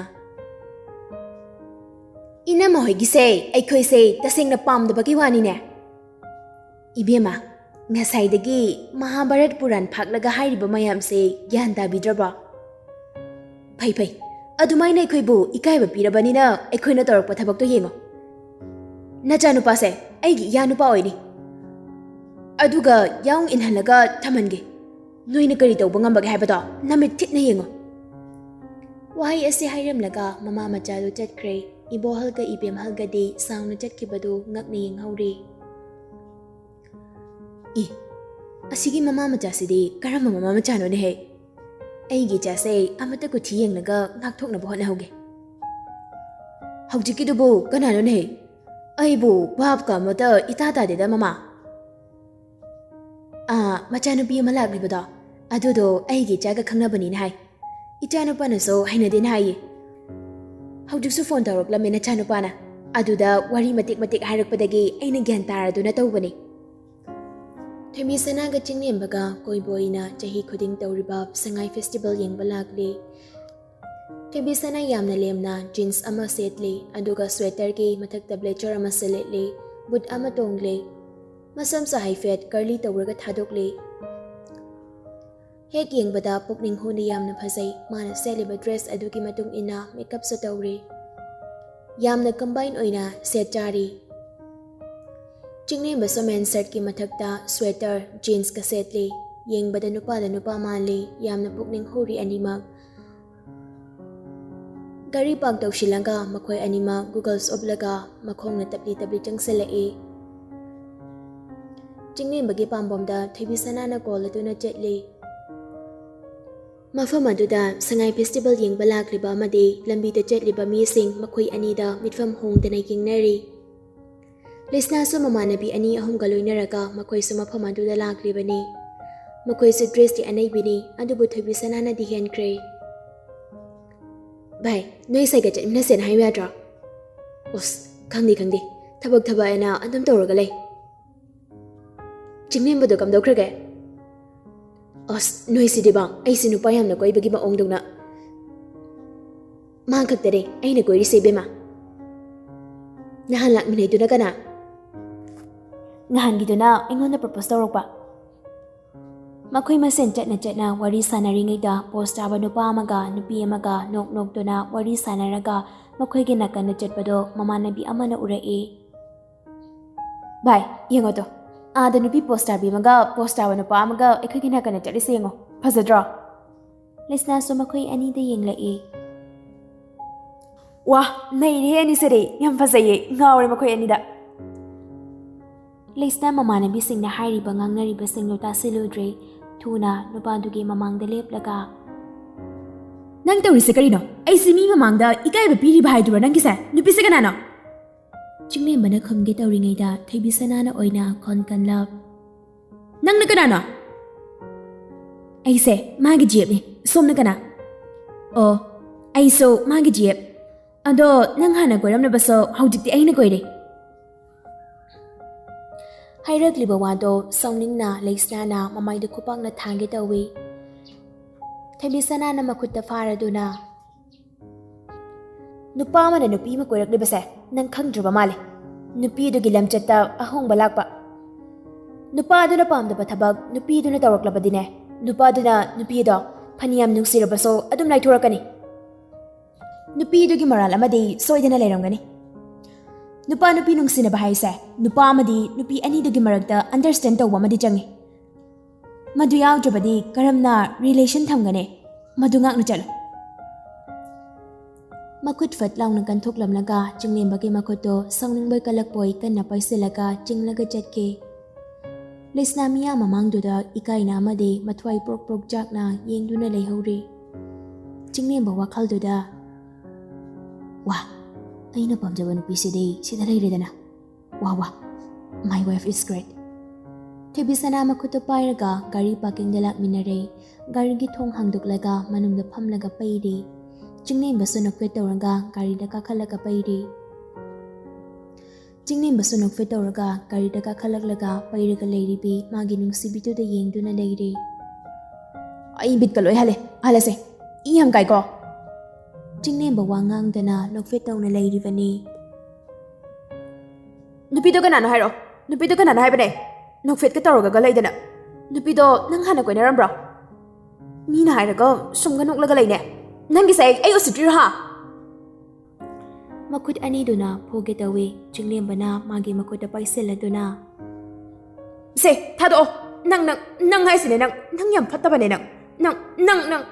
"ꯏꯅꯝꯃ ꯍꯣꯏꯒꯤꯁꯦ ꯑꯩꯈꯣꯏꯁꯦ ꯇꯁꯦꯡꯅ ꯄꯥꯝꯗꯕꯒꯤ ꯋꯥꯅꯤꯅꯦ꯫ ꯏꯕꯦꯝꯃ, ꯉꯁꯥꯏꯗꯒꯤ ꯃꯍꯥꯚꯥꯔꯠ ꯄꯨꯔꯥꯟ ꯐꯥꯛꯂꯒ ꯍꯥꯏꯔꯤꯕ ꯃꯌꯥꯝꯁꯦ ꯒ꯭ꯌꯥꯟ ꯇꯥꯕꯤꯗ꯭ꯔꯕꯣ? ꯐꯩ ꯐꯩ, ꯑꯗꯨꯃꯥꯏꯅ ꯑꯩꯈꯣꯏꯕꯨ ꯏꯀꯥꯏꯕ ꯄꯤꯔꯕꯅꯤꯅ ꯑꯩꯈꯣꯏꯅ ꯇꯧꯔꯛꯄ ꯊꯕꯛꯇꯣ ꯌꯦꯡꯉꯣ꯫ ꯅꯆꯥꯅꯨꯄꯥꯁꯦ ꯑꯩꯒꯤ ꯏꯌꯥ ꯅꯨꯄꯥ ꯑꯣꯏꯅꯤ, ꯑꯗꯨꯒ ꯌꯥꯎ ꯏꯟꯍꯜꯂꯒ ꯊꯝꯍꯟꯒꯦ꯫ ꯅꯣꯏꯅ ꯀꯔꯤ ꯇꯧꯕ ꯉꯝꯕꯒꯦ ꯍꯥꯏꯕꯗꯣ ꯅꯃꯤꯠ ꯊꯤꯠꯅ ꯌꯦꯡꯉꯣ꯫ ꯋꯥꯍꯩ ꯑꯁꯤ ꯍꯥꯏꯔꯝꯂꯒ ꯃꯃꯥ ꯃꯆꯥꯗꯨ ꯆꯠꯈ꯭ꯔꯦ꯫ ꯏꯕꯣꯍꯜꯒ ꯏꯕꯦꯝꯍꯜꯒꯗꯤ ꯁꯥꯡꯅ ꯆꯠꯈꯤꯕꯗꯨ ꯉꯛꯅ ꯌꯦꯡꯍꯧꯔꯤ꯫ ꯏ, ꯑꯁꯤꯒꯤ ꯃꯃꯥ ꯃꯆꯥꯁꯤꯗꯤ ꯀꯔꯝꯕ ꯃꯃꯥ ꯃꯆꯥꯅꯣꯅꯦꯍꯦ? ꯑꯩꯒꯤ ꯏꯆꯥꯁꯦ ꯑꯃꯠꯇ ꯀꯨꯊꯤ ꯌꯦꯡꯂꯒ ꯉꯥꯛꯊꯣꯛꯅꯕ ꯍꯣꯠꯅꯍꯧꯒꯦ꯫ ꯍꯧꯖꯤꯛꯀꯤꯗꯨꯕꯨ ꯀꯅꯥꯅꯣꯅꯦꯍꯦ? ꯑꯩꯕꯨ ꯚꯥꯞꯀ ꯑꯃꯠꯇ ꯏꯇꯥ ꯇꯥꯗꯦꯗ ꯃꯃꯥ꯫ ꯑꯥ, ꯃꯆꯥꯅꯨꯄꯤ ꯑꯃ ꯂꯥꯛꯂꯤꯕꯗꯣ, ꯑꯗꯨꯗꯣ ꯑꯩꯒꯤ ꯏꯆꯥꯒ ꯈꯪꯅꯕꯅꯤꯅ ꯍꯥꯏ꯫ ꯏꯆꯥꯅꯨꯄꯥꯅꯁꯨ ꯍꯩꯅꯗꯦꯅ ꯍꯥꯏꯌꯦ꯫ ꯍꯧꯖꯤꯛꯁꯨ ꯐꯣꯟ ꯇꯧꯔꯛꯂꯝꯃꯦ ꯅꯆꯥꯅꯨꯄꯥꯅ, ꯑꯗꯨꯗ ꯋꯥꯔꯤ ꯃꯇꯦꯛ ꯃꯇꯦꯛ ꯍꯥꯏꯔꯛꯄꯗꯒꯤ ꯑꯩꯅ ꯒ꯭ꯌꯥꯟ ꯇꯥꯔꯗꯨꯅ ꯇꯧꯕꯅꯤ꯫ ꯊꯣꯏꯕꯤ ꯁꯅꯥꯒ ꯆꯤꯡꯂꯦꯝꯕꯒ ꯀꯣꯏꯕ ꯑꯣꯏꯅ ꯆꯍꯤ ꯈꯨꯗꯤꯡ ꯇꯧꯔꯤꯕ ꯁꯉꯥꯏ ꯐꯦꯁꯇꯤꯚꯦꯜ ꯌꯦꯡꯕ ꯂꯥꯛꯂꯤ꯫ ꯊꯣꯏꯕꯤ ꯁꯅꯥ ꯌꯥꯝꯅ ꯂꯦꯝꯅ ꯖꯤꯟꯁ ꯑꯃ ꯁꯦꯠꯂꯤ, ꯑꯗꯨꯒ ꯁ꯭ꯋꯦꯇꯔꯒꯤ ꯃꯊꯛꯇ ꯕ꯭ꯂꯦꯖꯔ ꯑꯃ ꯁꯦꯠꯂꯛꯂꯤ, ꯕꯨꯠ ꯑꯃ ꯇꯣꯡꯂꯤ꯫ ꯃꯁꯝꯁꯨ ꯍꯥꯏꯐꯦꯠ ꯀꯔꯂꯤ ꯇꯧꯔꯒ ꯊꯥꯗꯣꯛꯂꯤ꯫ ꯍꯦꯛ ꯌꯦꯡꯕꯗ ꯄꯨꯛꯅꯤꯡ ꯍꯨꯅ ꯌꯥꯝꯅ ꯐꯖꯩ꯫ ꯃꯥꯅ ꯁꯦꯠꯂꯤꯕ ꯗ꯭ꯔꯦꯁ ꯑꯗꯨꯒꯤ ꯃꯇꯨꯡ ꯏꯟꯅ ꯃꯦꯀꯞꯁꯨ ꯇꯧꯔꯤ꯫ ꯌꯥꯝꯅ ꯀꯝꯕꯥꯏꯟ ꯑꯣꯏꯅ ꯁꯦꯠ ꯆꯥꯔꯤ꯫ ꯆꯤꯡꯂꯦꯝꯕꯁꯨ ꯃꯦꯟ ꯁꯔꯠꯀꯤ ꯃꯊꯛꯇ ꯁ꯭ꯋꯦꯇꯔ, ꯖꯤꯟꯁꯀ ꯁꯦꯠꯂꯤ꯫ ꯌꯦꯡꯕꯗ ꯅꯨꯄꯥꯗ ꯅꯨꯄꯥ ꯃꯥꯜꯂꯤ꯫ ꯌꯥꯝꯅ ꯄꯨꯛꯅꯤꯡ ꯍꯨꯔꯤ ꯑꯅꯤꯃꯛ꯫ ꯒꯥꯔꯤ ꯄꯥꯔꯛ ꯇꯧꯁꯤꯜꯂꯒ ꯃꯈꯣꯏ ꯑꯅꯤꯃꯛ ꯒꯨꯒꯜꯁ ꯎꯞꯂꯒ ꯃꯈꯣꯡꯅ ꯇꯞꯂꯤ ꯇꯞꯂꯤ ꯆꯪꯁꯤꯜꯂꯛꯏ꯫ ꯆꯤꯡꯂꯦꯝꯕꯒꯤ ꯄꯥꯝꯕꯣꯝꯗ ꯊꯣꯏꯕꯤ ꯁꯅꯥꯅ ꯀꯣꯜ ꯑꯗꯨꯅ ꯆꯠꯂꯤ꯫ ꯃꯐꯝ ꯑꯗꯨꯗ ꯁꯉꯥꯏ ꯐꯦꯁꯇꯤꯚꯦꯜ ꯌꯦꯡꯕ ꯂꯥꯛꯂꯤꯕ ꯑꯃꯗꯤ ꯂꯝꯕꯤꯗ ꯆꯠꯂꯤꯕ ꯃꯤꯁꯤꯡ ꯃꯈꯣꯏ ꯑꯅꯤꯗ ꯃꯤꯠꯐꯝ ꯍꯣꯡꯗꯅ ꯌꯦꯡꯅꯔꯤ꯫ ꯂꯤꯁꯅꯥꯁꯨ ꯃꯃꯥꯟꯅꯕꯤ ꯑꯅꯤ ꯑꯍꯨꯝꯒ ꯂꯣꯏꯅꯔꯒ ꯃꯈꯣꯏꯁꯨ ꯃꯐꯝ ꯑꯗꯨꯗ ꯂꯥꯛꯂꯤꯕꯅꯤ꯫ ꯃꯈꯣꯏꯁꯨ ꯗ꯭ꯔꯦꯁꯇꯤ ꯑꯅꯩꯕꯤꯅꯤ, ꯑꯗꯨꯕꯨ ꯊꯣꯏꯕꯤ ꯁꯅꯥꯅꯗꯤ ꯍꯦꯟꯈ꯭ꯔꯦ꯫ ꯚꯥꯏ, ꯅꯣꯏ ꯁꯥꯏꯒ ꯆꯠꯃꯤꯟꯅꯁꯦꯅ ꯍꯥꯏꯌꯨ ꯌꯥꯗ꯭ꯔꯣ? ꯑꯁ, ꯈꯪꯗꯦ ꯈꯪꯗꯦ, ꯊꯕꯛ ꯊꯕꯛ ꯍꯥꯏꯅ ꯑꯗꯨꯝ ꯇꯧꯔꯒ ꯂꯩ꯫ ꯆꯤꯡꯂꯦꯝꯕꯗꯣ ꯀꯝꯗꯧꯈ꯭ꯔꯒꯦ? ꯑꯁ, ꯅꯣꯏꯁꯤꯗꯤꯕ, ꯑꯩꯁꯦ ꯅꯨꯄꯥ ꯌꯥꯝꯅ ꯀꯣꯏꯕꯒꯤ ꯃꯑꯣꯡꯗꯧꯅ꯫ ꯃꯥ ꯈꯛꯇꯅꯦ ꯑꯩꯅ ꯀꯣꯏꯔꯤꯁꯦ, ꯏꯕꯦꯝꯃ꯫ ꯅꯍꯥꯟ ꯂꯥꯛꯃꯤꯟꯅꯩꯗꯨꯅ ꯀꯅꯥ? ꯅꯍꯥꯟꯒꯤꯗꯨꯅ ꯑꯩꯉꯣꯟꯗ ꯄ꯭ꯔꯄꯣꯁ ꯇꯧꯔꯛꯄ꯫ ꯃꯈꯣꯏ ꯃꯁꯦꯟ ꯆꯠꯅ ꯆꯠꯅ ꯋꯥꯔꯤ ꯁꯥꯟꯅꯔꯤꯉꯩꯗ ꯄꯣꯁ ꯇꯥꯕ ꯅꯨꯄꯥ ꯑꯃꯒ ꯅꯨꯄꯤ ꯑꯃꯒ ꯅꯣꯛ ꯅꯣꯛꯇꯨꯅ ꯋꯥꯔꯤ ꯁꯥꯟꯅꯔꯒ ꯃꯈꯣꯏꯒꯤ ꯅꯥꯀꯟꯗ ꯆꯠꯄꯗꯣ ꯃꯃꯥꯟꯅꯕꯤ ꯑꯃꯅ ꯎꯔꯛꯏ꯫ "ꯚꯥꯏ, ꯌꯦꯡꯉꯣ ꯇꯣ, ꯑꯥꯗ ꯅꯨꯄꯤ ꯄꯣꯁ ꯇꯥꯕꯤ ꯑꯃꯒ ꯄꯣꯁ ꯇꯥꯕ ꯅꯨꯄꯥ ꯑꯃꯒ ꯑꯩꯈꯣꯏꯒꯤ ꯅꯥꯀꯟꯗ ꯆꯠꯂꯤꯁꯦ ꯌꯦꯡꯉꯣ, ꯐꯖꯗ꯭ꯔꯣ?" ꯂꯩꯁꯅꯥꯁꯨ ꯃꯈꯣꯏ ꯑꯅꯤꯗ ꯌꯦꯡꯂꯛꯏ꯫ "ꯋꯥ, ꯅꯩꯔꯦꯍꯦ ꯑꯅꯤꯁꯤꯗꯤ, ꯌꯥꯝ ꯐꯖꯩꯌꯦ, ꯉꯥꯎꯔꯦ ꯃꯈꯣꯏ ꯑꯅꯤꯗ꯫" ꯂꯩꯁꯅꯥ ꯃꯃꯥꯟꯅꯕꯤꯁꯤꯡꯅ ꯍꯥꯏꯔꯤꯕ ꯉꯥꯡꯅꯔꯤꯕꯁꯤꯡꯗꯨ ꯇꯥꯁꯤꯜꯂꯨꯗ꯭ꯔꯦ꯫ ꯊꯨꯅ ꯅꯨꯄꯥꯗꯨꯒꯤ ꯃꯃꯥꯡꯗ ꯂꯦꯞꯂꯒ, "ꯅꯪ ꯇꯧꯔꯤꯁꯦ ꯀꯔꯤꯅꯣ? ꯑꯩꯁꯤ ꯃꯤ ꯃꯃꯥꯡꯗ ꯏꯀꯥꯏꯕ ꯄꯤꯔꯤꯕ ꯍꯥꯏꯗꯨꯔꯣ ꯅꯪꯒꯤꯁꯦ? ꯅꯨꯄꯤꯁꯦ ꯀꯅꯥꯅꯣ?" ꯆꯤꯡꯂꯦꯝꯕꯅ ꯈꯨꯝꯒꯦ ꯇꯧꯔꯤꯉꯩꯗ ꯊꯣꯏꯕꯤ ꯁꯅꯥꯅ ꯑꯣꯏꯅ ꯈꯣꯟ ꯀꯟꯂꯞ, "ꯅꯪꯅ ꯀꯅꯥꯅꯣ?" "ꯑꯩꯁꯦ ꯃꯥꯒꯤ ꯖꯦꯞꯅꯤ꯫ ꯁꯣꯝꯅ ꯀꯅꯥ?" "ꯑꯣ, ꯑꯩꯁꯨ ꯃꯥꯒꯤ ꯖꯦꯞ꯫ ꯑꯗꯣ ꯅꯪ ꯍꯥꯟꯅ ꯀꯣꯏꯔꯝꯂꯕꯁꯨ ꯍꯧꯖꯤꯛꯇꯤ ꯑꯩꯅ ꯀꯣꯏꯔꯦ꯫" ꯍꯥꯏꯔꯛꯂꯤꯕ ꯋꯥꯗꯣ ꯁꯥꯎꯅꯤꯡꯅ ꯂꯩꯁꯅꯥꯅ ꯃꯃꯥꯏꯗ ꯈꯨꯄꯥꯛꯅ ꯊꯥꯡꯒꯦ ꯇꯧꯏ꯫ ꯊꯣꯏꯕꯤ ꯁꯅꯥꯅ ꯃꯈꯨꯠꯇ ꯐꯥꯔꯗꯨꯅ, "ꯅꯨꯄꯥ ꯑꯃꯅ ꯅꯨꯄꯤ ꯑꯃ ꯀꯣꯏꯔꯛꯂꯤꯕꯁꯦ ꯅꯪ ꯈꯪꯗ꯭ꯔꯕ ꯃꯥꯜꯂꯦ꯫ ꯅꯨꯄꯤꯗꯨꯒꯤ ꯂꯝꯆꯠꯇ ꯑꯍꯣꯡꯕ ꯂꯥꯛꯄ꯫ ꯅꯨꯄꯥꯗꯨꯅ ꯄꯥꯝꯗꯕ ꯊꯕꯛ ꯅꯨꯄꯤꯗꯨꯅ ꯇꯧꯔꯛꯂꯕꯗꯤꯅꯦ, ꯅꯨꯄꯥꯗꯨꯅ ꯅꯨꯄꯤꯗꯣ ꯐꯅꯌꯥꯝ ꯅꯨꯡꯁꯤꯔꯕꯁꯨ ꯑꯗꯨꯝ ꯂꯥꯏꯊꯣꯔꯛꯀꯅꯤ꯫ ꯅꯨꯄꯤꯗꯨꯒꯤ ꯃꯔꯥꯜ ꯑꯃꯗꯤ ꯁꯣꯏꯗꯅ ꯂꯩꯔꯝꯒꯅꯤ꯫ ꯅꯨꯄꯥ ꯅꯨꯄꯤ ꯅꯨꯡꯁꯤꯅꯕ ꯍꯥꯏꯁꯦ ꯅꯨꯄꯥ ꯑꯃꯗꯤ ꯅꯨꯄꯤ ꯑꯅꯤꯗꯨꯒꯤ ꯃꯔꯛꯇ ꯑꯟꯗꯔꯁꯇꯦꯟ ꯇꯧꯕ ꯑꯃꯗꯤ ꯆꯪꯉꯤ꯫ ꯃꯗꯨ ꯌꯥꯎꯗ꯭ꯔꯕꯗꯤ ꯀꯔꯝꯅ ꯔꯤꯂꯦꯁꯟ ꯊꯝꯒꯅꯤ? ꯃꯗꯨ ꯉꯥꯛꯅ ꯆꯠꯂꯨ꯫" ꯃꯈꯨꯠ ꯐꯠ ꯂꯥꯎꯅ ꯀꯟꯊꯣꯛꯂꯝꯂꯒ ꯆꯤꯡꯂꯦꯝꯕꯒꯤ ꯃꯈꯨꯠꯇꯣ ꯁꯥꯎꯅꯤꯡꯕꯣꯏ ꯀꯜꯂꯛꯄꯣꯏ ꯀꯟꯅ ꯄꯥꯏꯁꯤꯜꯂꯒ ꯆꯤꯡꯂꯒ ꯆꯠꯈꯤ꯫ ꯂꯩꯁꯅꯥ ꯃꯤꯌꯥꯝ ꯃꯃꯥꯡꯗꯨꯗ ꯏꯀꯥꯏꯅ ꯑꯃꯗꯤ ꯃꯊ꯭ꯋꯥꯏ ꯄ꯭ꯔꯣꯛ ꯄ꯭ꯔꯣꯛ ꯆꯥꯛꯅ ꯌꯦꯡꯗꯨꯅ ꯂꯩꯍꯧꯔꯤ꯫ ꯆꯤꯡꯂꯦꯝꯕ ꯋꯥꯈꯜꯗꯨꯗ, "ꯋꯥ, ꯑꯩꯅ ꯄꯥꯝꯖꯕ ꯅꯨꯄꯤꯁꯤꯗꯤ ꯁꯤꯗ ꯂꯩꯔꯦꯗꯅ꯫ ꯋꯥ ꯋꯥ, my wife is great꯫" ꯊꯣꯏꯕꯤ ꯁꯅꯥ ꯃꯈꯨꯠꯇꯨ ꯄꯥꯏꯔꯒ ꯒꯥꯔꯤ ꯄꯥꯔꯀꯤꯡꯗ ꯂꯥꯛꯃꯤꯟꯅꯔꯦ꯫ ꯒꯥꯔꯤꯒꯤ ꯊꯣꯡ ꯍꯥꯡꯗꯣꯛꯂꯒ ꯃꯅꯨꯡꯗ ꯐꯝꯂꯒ ꯄꯩꯔꯦ꯫ ꯆꯤꯡꯂꯦꯝꯕꯁꯨ ꯅꯣꯛꯐꯦꯠ ꯇꯧꯔꯒ ꯒꯥꯔꯤꯗ ꯀꯥꯈꯠꯂꯒ ꯄꯩꯔꯦ꯫ ꯆꯤꯡꯂꯦꯝꯕꯁꯨ ꯅꯣꯛꯐꯦꯠ ꯇꯧꯔꯒ ꯒꯥꯔꯤꯗ ꯀꯥꯈꯠꯂꯛꯂꯒ ꯄꯩꯔꯒ ꯂꯩꯔꯤꯕꯤ ꯃꯥꯒꯤ ꯅꯨꯡꯁꯤꯕꯤꯗꯨꯗ ꯌꯦꯡꯗꯨꯅ ꯂꯩꯔꯦ꯫ "ꯑꯩ ꯕꯤꯠꯀ ꯂꯣꯏ ꯍꯜꯂꯦ, ꯍꯜꯂꯁꯦ꯫ ꯏ ꯌꯥꯝ ꯀꯥꯏꯀꯣ꯫" ꯆꯤꯡꯂꯦꯝꯕ ꯋꯥ ꯉꯥꯡꯗꯅ ꯅꯣꯛꯐꯦꯠ ꯇꯧꯅ ꯂꯩꯔꯤꯕꯅꯤ꯫ "ꯅꯨꯄꯤꯗꯣ ꯀꯅꯥꯅꯣ ꯍꯥꯏꯔꯛꯑꯣ꯫ ꯅꯨꯄꯤꯗꯣ ꯀꯅꯥꯅꯣ ꯍꯥꯏꯕꯅꯦ? ꯅꯣꯛꯐꯦꯠꯀ ꯇꯧꯔꯒ ꯂꯩꯗꯅ꯫" ꯅꯨꯄꯤꯗꯣ ꯅꯪ ꯍꯥꯟꯅ ꯀꯣꯏꯅꯔꯝꯕ꯭ꯔꯣ? ꯃꯤꯅ ꯍꯥꯏꯔꯒ ꯁꯨꯝꯒ ꯅꯣꯛꯂꯒ ꯂꯩꯅꯦ꯫ ꯅꯪꯒꯤꯁꯦ ꯑꯩ ꯎꯁꯤꯠꯇ꯭ꯔꯤꯔꯣ ꯍꯥ? ꯃꯈꯨꯠ ꯑꯅꯤꯗꯨꯅ ꯐꯨꯒꯦ ꯇꯧꯏ꯫ ꯆꯤꯡꯂꯦꯝꯕꯅ ꯃꯥꯒꯤ ꯃꯈꯨꯠꯇ ꯄꯥꯏꯁꯤꯜꯂꯗꯨꯅ, "ꯁꯦ, ꯊꯥꯗꯣꯛꯑꯣ꯫ ꯅꯪ, ꯅꯪ, ꯅꯪ ꯍꯥꯏꯁꯤꯅꯦ, ꯅꯪ, ꯅꯪ ꯌꯥꯝ ꯐꯠꯇꯕꯅꯦ, ꯅꯪ, ꯅꯪ, ꯅꯪ, ꯅꯪ꯫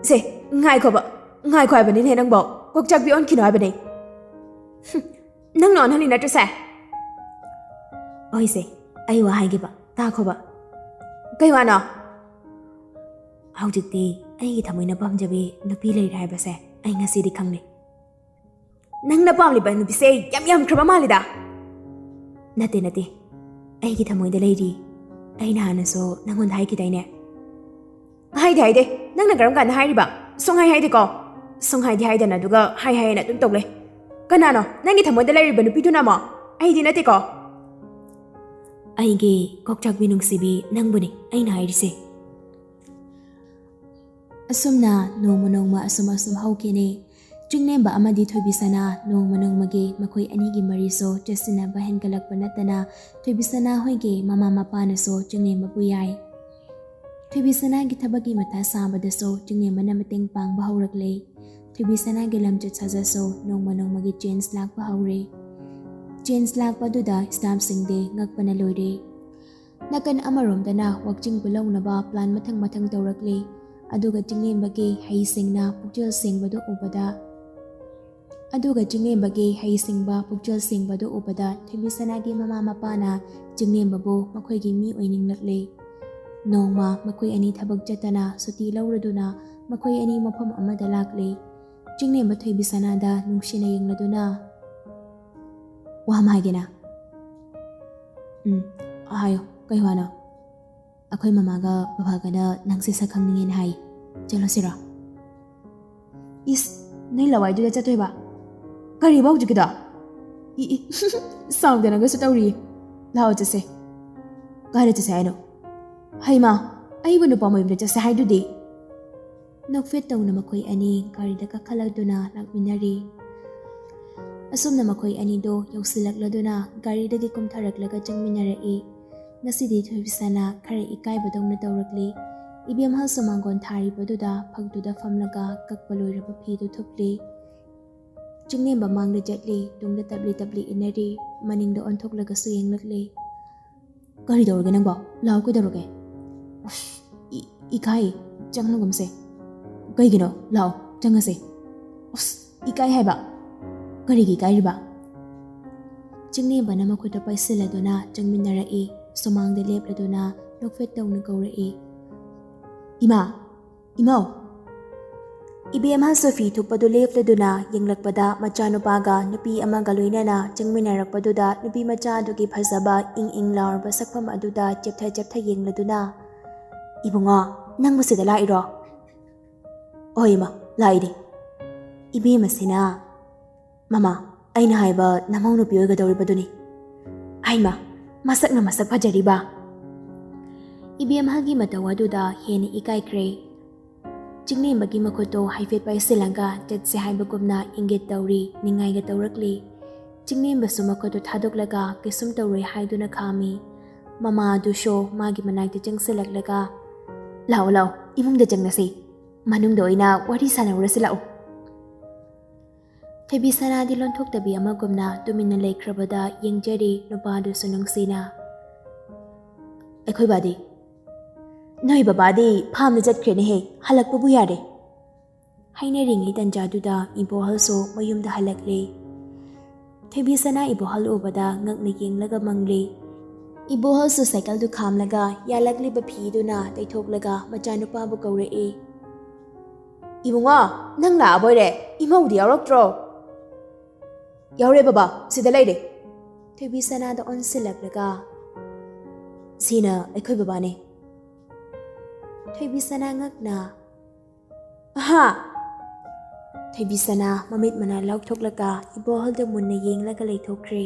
ꯁꯦ, ꯉꯥꯏꯈꯣꯕ, ꯉꯥꯏꯈꯣ ꯍꯥꯏꯕꯅꯤꯅꯦ ꯅꯪꯕꯣ꯫ ꯀꯣꯛꯆꯥꯛꯄꯤ ꯑꯣꯟꯈꯤꯅꯣ ꯍꯥꯏꯕꯅꯦ꯫ ꯍꯨꯝ, ꯅꯪꯅ ꯑꯣꯟꯍꯜꯂꯤ ꯅꯠꯇ꯭ꯔꯁꯦ?" "ꯍꯣꯏꯁꯦ, ꯑꯩ ꯋꯥ ꯍꯥꯏꯒꯦꯕ, ꯇꯥꯈꯣꯕ꯫" "ꯀꯩ ꯋꯥꯅꯣ?" "ꯍꯧꯖꯤꯛꯇꯤ ꯑꯩꯒꯤ ꯊꯃꯣꯏꯅ ꯄꯥꯝꯖꯕꯤ ꯅꯨꯄꯤ ꯂꯩꯔꯦ ꯍꯥꯏꯕꯁꯦ ꯑꯩ ꯉꯁꯤꯗꯤ ꯈꯪꯂꯦ꯫" "ꯅꯪꯅ ꯄꯥꯝꯂꯤꯕ ꯅꯨꯄꯤꯁꯦ ꯌꯥꯝ ꯌꯥꯝꯈ꯭ꯔꯕ ꯃꯥꯜꯂꯤꯗ꯫" "ꯅꯠꯇꯦ, ꯅꯠꯇꯦ, ꯑꯩꯒꯤ ꯊꯃꯣꯏꯗ ꯂꯩꯔꯤ꯫ ꯑꯩ ꯅꯍꯥꯟꯅꯁꯨ ꯅꯪꯉꯣꯟꯗ ꯍꯥꯏꯈꯤꯗꯥꯏꯅꯦ?" "ꯍꯥꯏꯗꯦ, ꯍꯥꯏꯗꯦ꯫ ꯅꯪꯅ ꯀꯔꯝ ꯀꯥꯟꯗ ꯍꯥꯏꯔꯤꯕ? ꯁꯨꯡꯍꯥꯏ ꯍꯥꯏꯗꯦꯀꯣ꯫ ꯁꯨꯡꯍꯥꯏꯗꯤ ꯍꯥꯏꯗꯅ ꯑꯗꯨꯒ ꯍꯥꯏ ꯍꯥꯏꯌꯦꯅ ꯑꯗꯨꯝ ꯇꯧ ꯂꯩ꯫ ꯀꯅꯥꯅꯣ? ꯅꯪꯒꯤ ꯊꯃꯣꯏꯗ ꯂꯩꯔꯤꯕ ꯅꯨꯄꯤꯗꯨꯅ ꯑꯃꯣ? ꯑꯩꯗꯤ ꯅꯠꯇꯦꯀꯣ꯫" "ꯑꯩꯒꯤ ꯀꯣꯛꯆꯥꯛꯄꯤ ꯅꯨꯡꯁꯤꯕꯤ ꯅꯪꯕꯨꯅꯤ ꯑꯩꯅ ꯍꯥꯏꯔꯤꯁꯦ꯫" ꯑꯁꯨꯝꯅ ꯅꯣꯡꯃ ꯅꯣꯡꯃ ꯑꯁꯨꯝ ꯑꯁꯨꯝ ꯍꯧꯈꯤꯅꯦ꯫ ꯆꯤꯡꯂꯦꯝꯕ ꯑꯃꯗꯤ ꯊꯣꯏꯕꯤꯁꯅꯥ ꯅꯣꯡꯃ ꯅꯣꯡꯃꯒꯤ ꯃꯈꯣꯏ ꯑꯅꯤꯒꯤ ꯃꯔꯤꯁꯨ ꯆꯦꯠꯁꯤꯟꯅꯕ ꯍꯦꯟꯒꯠꯂꯛꯄ ꯅꯠꯇꯅ ꯊꯣꯏꯕꯤꯁꯅꯥ ꯍꯣꯏꯒꯤ ꯃꯃꯥ ꯃꯄꯥꯅꯁꯨ ꯆꯤꯡꯂꯦꯝꯕꯕꯨ ꯌꯥꯏ꯫ ꯊꯣꯏꯕꯤꯁꯅꯥꯒꯤ ꯊꯕꯛꯀꯤ ꯃꯊꯥ ꯁꯥꯕꯗꯁꯨ ꯆꯤꯡꯂꯦꯝꯕꯅ ꯃꯇꯦꯡ ꯄꯥꯡꯕ ꯍꯧꯔꯛꯂꯦ꯫ ꯊꯣꯏꯕꯤꯁꯅꯥꯒꯤ ꯂꯝꯆꯠ ꯁꯥꯖꯠꯁꯨ ꯅꯣꯡꯃ ꯅꯣꯡꯃꯒꯤ ꯆꯦꯟꯖ ꯂꯥꯛꯄ ꯍꯧꯔꯦ꯫ ꯆꯦꯟꯖ ꯂꯥꯛꯄꯗꯨꯗ ꯁ꯭ꯇꯥꯐꯁꯤꯡꯗꯤ ꯉꯛꯄꯅ ꯂꯣꯏꯔꯦ꯫ ꯅꯥꯀꯟ ꯑꯃꯔꯣꯝꯗꯅ ꯋꯥꯛꯆꯤꯡ ꯄꯨꯜꯍꯧꯅꯕ ꯄ꯭ꯂꯥꯟ ꯃꯊꯪ ꯃꯊꯪ ꯇꯧꯔꯛꯂꯦ꯫ ꯑꯗꯨꯒ ꯆꯤꯡꯂꯦꯝꯕꯒꯤ ꯍꯩꯁꯤꯡꯅ ꯄꯨꯛꯆꯦꯜ ꯁꯦꯡꯕꯗꯨ ꯎꯕꯗ, ꯑꯗꯨꯒ ꯆꯤꯡꯂꯦꯝꯕꯒꯤ ꯍꯩꯁꯤꯡꯕ ꯄꯨꯛꯆꯦꯜ ꯁꯦꯡꯕꯗꯨ ꯎꯕꯗ ꯊꯣꯏꯕꯤꯁꯅꯥꯒꯤ ꯃꯃꯥ ꯃꯄꯥꯅ ꯆꯤꯡꯂꯦꯝꯕꯕꯨ ꯃꯈꯣꯏꯒꯤ ꯃꯤ ꯑꯣꯏꯅꯤꯡꯂꯛꯂꯦ꯫ ꯅꯣꯡꯃ ꯃꯈꯣꯏ ꯑꯅꯤ ꯊꯕꯛ ꯆꯠꯇꯅ ꯁꯨꯇꯤ ꯂꯧꯔꯗꯨꯅ ꯃꯈꯣꯏ ꯑꯅꯤ ꯃꯐꯝ ꯑꯃꯗ ꯂꯥꯛꯂꯦ꯫ ꯆꯤꯡꯂꯦꯝꯕ ꯊꯣꯏꯕꯤꯁꯅꯥꯗ ꯅꯨꯡꯁꯤꯅ ꯌꯦꯡꯂꯗꯨꯅ, "ꯋꯥ ꯑꯃ ꯍꯥꯏꯒꯦꯅ?" "ꯎꯝ, ꯍꯥꯏꯌꯣ, ꯀꯩ ꯋꯥꯅꯣ?" "ꯑꯩꯈꯣꯏ ꯃꯃꯥꯒ ꯕꯕꯥꯒꯅ ꯅꯪꯁꯦ ꯁꯛ ꯈꯪꯅꯤꯡꯉꯦꯅ ꯍꯥꯏ꯫ ꯆꯠꯂꯨꯁꯤꯔꯣ?" "ꯏꯁ, ꯅꯣꯏ ꯂꯋꯥꯏꯗꯨꯗ ꯆꯠꯇꯣꯏꯕ? ꯀꯔꯤꯕ ꯍꯧꯖꯤꯛꯀꯤꯗꯣ? ꯏ, ꯏ, ꯁꯥꯎꯗꯅꯒꯁꯨ ꯇꯧꯔꯤ꯫ ꯂꯥꯛꯑꯣ ꯆꯠꯁꯦ꯫" "ꯀꯥꯏꯗ ꯆꯠꯁꯦ ꯍꯥꯏꯅꯣ?" "ꯍꯩꯃꯥ, ꯑꯩꯕꯨ ꯅꯨꯄꯥ ꯃꯌꯨꯝꯗ ꯆꯠꯁꯦ ꯍꯥꯏꯗꯨꯗꯤ?" ꯅꯣꯛꯐꯦꯠ ꯇꯧꯅ ꯃꯈꯣꯏ ꯑꯅꯤ ꯒꯥꯔꯤꯗ ꯀꯥꯈꯠꯂꯗꯨꯅ ꯂꯥꯛꯃꯤꯟꯅꯔꯤ꯫ ꯑꯁꯨꯝꯅ ꯃꯈꯣꯏ ꯑꯅꯤꯗꯣ ꯌꯧꯁꯤꯜꯂꯛꯂꯗꯨꯅ ꯒꯥꯔꯤꯗꯒꯤ ꯀꯨꯝꯊꯔꯛꯂꯒ ꯆꯪꯃꯤꯟꯅꯔꯛꯏ꯫ ꯉꯁꯤꯗꯤ ꯊꯣꯏꯕꯤꯁꯅꯥ ꯈꯔ ꯏꯀꯥꯏꯕꯗꯧꯅ ꯇꯧꯔꯛꯂꯤ꯫ ꯏꯕꯦꯝꯍꯜꯁꯨ ꯃꯥꯡꯒꯣꯟ ꯊꯥꯔꯤꯕꯗꯨꯗ ꯐꯛꯇꯨꯗ ꯐꯝꯂꯒ ꯀꯛꯄ ꯂꯣꯏꯔꯕ ꯐꯤꯗꯨ ꯊꯨꯞꯂꯤ꯫ ꯆꯤꯡꯂꯦꯝꯕ ꯃꯥꯡꯗ ꯆꯠꯂꯤ, ꯇꯨꯡꯗ ꯇꯞꯂꯤ ꯇꯞꯂꯤ ꯏꯟꯅꯔꯤ, ꯃꯅꯤꯡꯗ ꯑꯣꯟꯊꯣꯛꯂꯒꯁꯨ ꯌꯦꯡꯂꯛꯂꯤ꯫ "ꯀꯔꯤ ꯇꯧꯔꯒꯦ ꯅꯪꯕꯣ? ꯂꯥꯛꯑꯣ, ꯀꯩꯗꯧꯔꯒꯦ?" "ꯑꯁ, ꯏ-, ꯏꯀꯥꯏ, ꯆꯪꯂꯒꯨꯝꯁꯦ꯫" "ꯀꯩꯒꯤꯅꯣ? ꯂꯥꯛꯑꯣ, ꯆꯪꯉꯁꯦ꯫" "ꯑꯁ, ꯏꯀꯥꯏ ꯍꯥꯏꯕ꯫" "ꯀꯔꯤꯒꯤ ꯏꯀꯥꯏꯔꯤꯕ?" ꯆꯤꯡꯂꯦꯝꯕꯅ ꯃꯈꯨꯠꯇ ꯄꯥꯏꯁꯤꯜꯂꯗꯨꯅ ꯆꯪꯃꯤꯟꯅꯔꯛꯏ꯫ ꯁꯨꯃꯥꯡꯗ ꯂꯦꯞꯂꯗꯨꯅ ꯅꯣꯛꯐꯦꯠ ꯇꯧꯅ ꯀꯧꯔꯛꯏ, "ꯏꯃꯥ, ꯏꯃꯧ!" ꯏꯕꯦꯝꯍꯜꯁꯨ ꯐꯤ ꯊꯨꯞꯄꯗꯨ ꯂꯦꯞꯂꯗꯨꯅ ꯌꯦꯡꯂꯛꯄꯗ ꯃꯆꯥꯅꯨꯄꯥꯒ ꯅꯨꯄꯤ ꯑꯃꯒ ꯂꯣꯏꯅꯅ ꯆꯪꯃꯤꯟꯅꯔꯛꯄꯗꯨꯗ ꯅꯨꯄꯤ ꯃꯆꯥ ꯑꯗꯨꯒꯤ ꯐꯖꯕ ꯏꯪ ꯏꯪ ꯂꯥꯎꯔꯕ ꯁꯛꯐꯝ ꯑꯗꯨꯗ ꯆꯦꯞꯊ ꯆꯦꯞꯊ ꯌꯦꯡꯂꯗꯨꯅ, "ꯏꯕꯨꯡꯉꯣ, ꯅꯪꯕꯨ ꯁꯤꯗ ꯂꯥꯛꯏꯔꯣ?" "ꯍꯣꯏ ꯏꯃꯥ, ꯂꯥꯛꯏꯅꯦ꯫" ꯏꯕꯦꯝꯃꯁꯤꯅ, "ꯃꯃꯥ, ꯑꯩꯅ ꯍꯥꯏꯕ ꯅꯃꯧ ꯅꯨꯄꯤ ꯑꯣꯏꯒꯗꯧꯔꯤꯕꯗꯨꯅꯤ꯫ ꯍꯩꯃꯥ, ꯃꯁꯛꯅ ꯃꯁꯛ ꯐꯖꯔꯤꯕ!" ꯏꯕꯦꯝꯍꯜꯒꯤ ꯃꯇꯧ ꯑꯗꯨꯗ ꯍꯦꯟꯅ ꯏꯀꯥꯏꯈ꯭ꯔꯦ꯫ ꯆꯤꯡꯂꯦꯝꯕꯒꯤ ꯃꯈꯨꯠꯇꯣ ꯍꯥꯏꯐꯦꯠ ꯄꯥꯏꯁꯤꯜꯂꯒ ꯆꯠꯁꯦ ꯍꯥꯏꯕꯒꯨꯝꯅ ꯏꯪꯒꯤꯠ ꯇꯧꯔꯤ, ꯅꯤꯡꯉꯥꯏꯒ ꯇꯧꯔꯛꯂꯤ꯫ ꯆꯤꯡꯂꯦꯝꯕꯁꯨ ꯃꯈꯨꯠꯇꯨ ꯊꯥꯗꯣꯛꯂꯒ ꯀꯩꯁꯨꯝ ꯇꯧꯔꯣꯏ ꯍꯥꯏꯗꯨꯅ ꯈꯥꯝꯃꯤ꯫ ꯃꯃꯥ ꯑꯗꯨꯁꯨ ꯃꯥꯒꯤ ꯃꯅꯥꯛꯇ ꯆꯪꯁꯤꯜꯂꯛꯂꯒ, "ꯂꯥꯛꯑꯣ, ꯂꯥꯛꯑꯣ, ꯏꯃꯨꯡꯗ ꯆꯪꯂꯁꯤ꯫ ꯃꯅꯨꯡꯗ ꯑꯣꯏꯅ ꯋꯥꯔꯤ ꯁꯥꯟꯅꯔꯨꯔꯁꯤ, ꯂꯥꯛꯑꯣ꯫" ꯊꯣꯏꯕꯤꯁꯅꯥꯗꯤ ꯂꯣꯟꯊꯣꯛꯇꯕꯤ ꯑꯃꯒꯨꯝꯅ ꯇꯨꯃꯤꯟꯅ ꯂꯩꯈ꯭ꯔꯕꯗ ꯌꯦꯡꯖꯔꯤ ꯅꯨꯄꯥꯗꯨꯁꯨ ꯅꯨꯡꯁꯤꯅ꯫ "ꯑꯩꯈꯣꯏ ꯕꯥꯗꯤ?" "ꯅꯣꯏ ꯕꯕꯥꯗꯤ ꯐꯥꯝꯗ ꯆꯠꯈ꯭ꯔꯦꯅꯦꯍꯦ, ꯍꯜꯂꯛꯄꯕꯨ ꯌꯥꯔꯦ꯫" ꯍꯥꯏꯅꯔꯤꯉꯩ ꯇꯟꯖꯥꯗꯨꯗ ꯏꯕꯣꯍꯜꯁꯨ ꯃꯌꯨꯝꯗ ꯍꯜꯂꯛꯂꯦ꯫ ꯊꯣꯏꯕꯤꯁꯅꯥ ꯏꯕꯣꯍꯜ ꯎꯕꯗ ꯉꯛꯅ ꯌꯦꯡꯂꯒ ꯃꯪꯂꯦ꯫ ꯏꯕꯣꯍꯜꯁꯨ ꯁꯥꯏꯀꯜꯗꯨ ꯈꯥꯝꯂꯒ ꯌꯥꯜꯂꯛꯂꯤꯕ ꯐꯤꯗꯨꯅ ꯇꯩꯊꯣꯛꯂꯒ ꯃꯆꯥꯅꯨꯄꯥꯕꯨ ꯀꯧꯔꯛꯏ꯫ "ꯏꯕꯨꯡꯉꯣ, ꯅꯪ ꯂꯥꯛꯑꯕꯣꯏꯔꯦ, ꯏꯃꯧꯗꯤ ꯌꯥꯎꯔꯛꯇ꯭ꯔꯣ?" "ꯌꯥꯎꯔꯦ ꯕꯕꯥ, ꯁꯤꯗ ꯂꯩꯔꯦ꯫" ꯊꯣꯏꯕꯤꯁꯅꯥꯗ ꯑꯣꯟꯁꯤꯜꯂꯛꯂꯒ, "ꯁꯤꯅ ꯑꯩꯈꯣꯏ ꯕꯕꯥꯅꯦ꯫" ꯊꯣꯏꯕꯤꯁꯅꯥ ꯉꯛꯅ, "ꯑꯍꯥ!" ꯊꯣꯏꯕꯤꯁꯅꯥ ꯃꯃꯤꯠ ꯃꯅꯥ ꯂꯥꯎꯊꯣꯛꯂꯒ ꯏꯕꯣꯍꯜꯗ ꯃꯨꯟꯅ ꯌꯦꯡꯂꯒ ꯂꯩꯊꯣꯛꯈ꯭ꯔꯦ꯫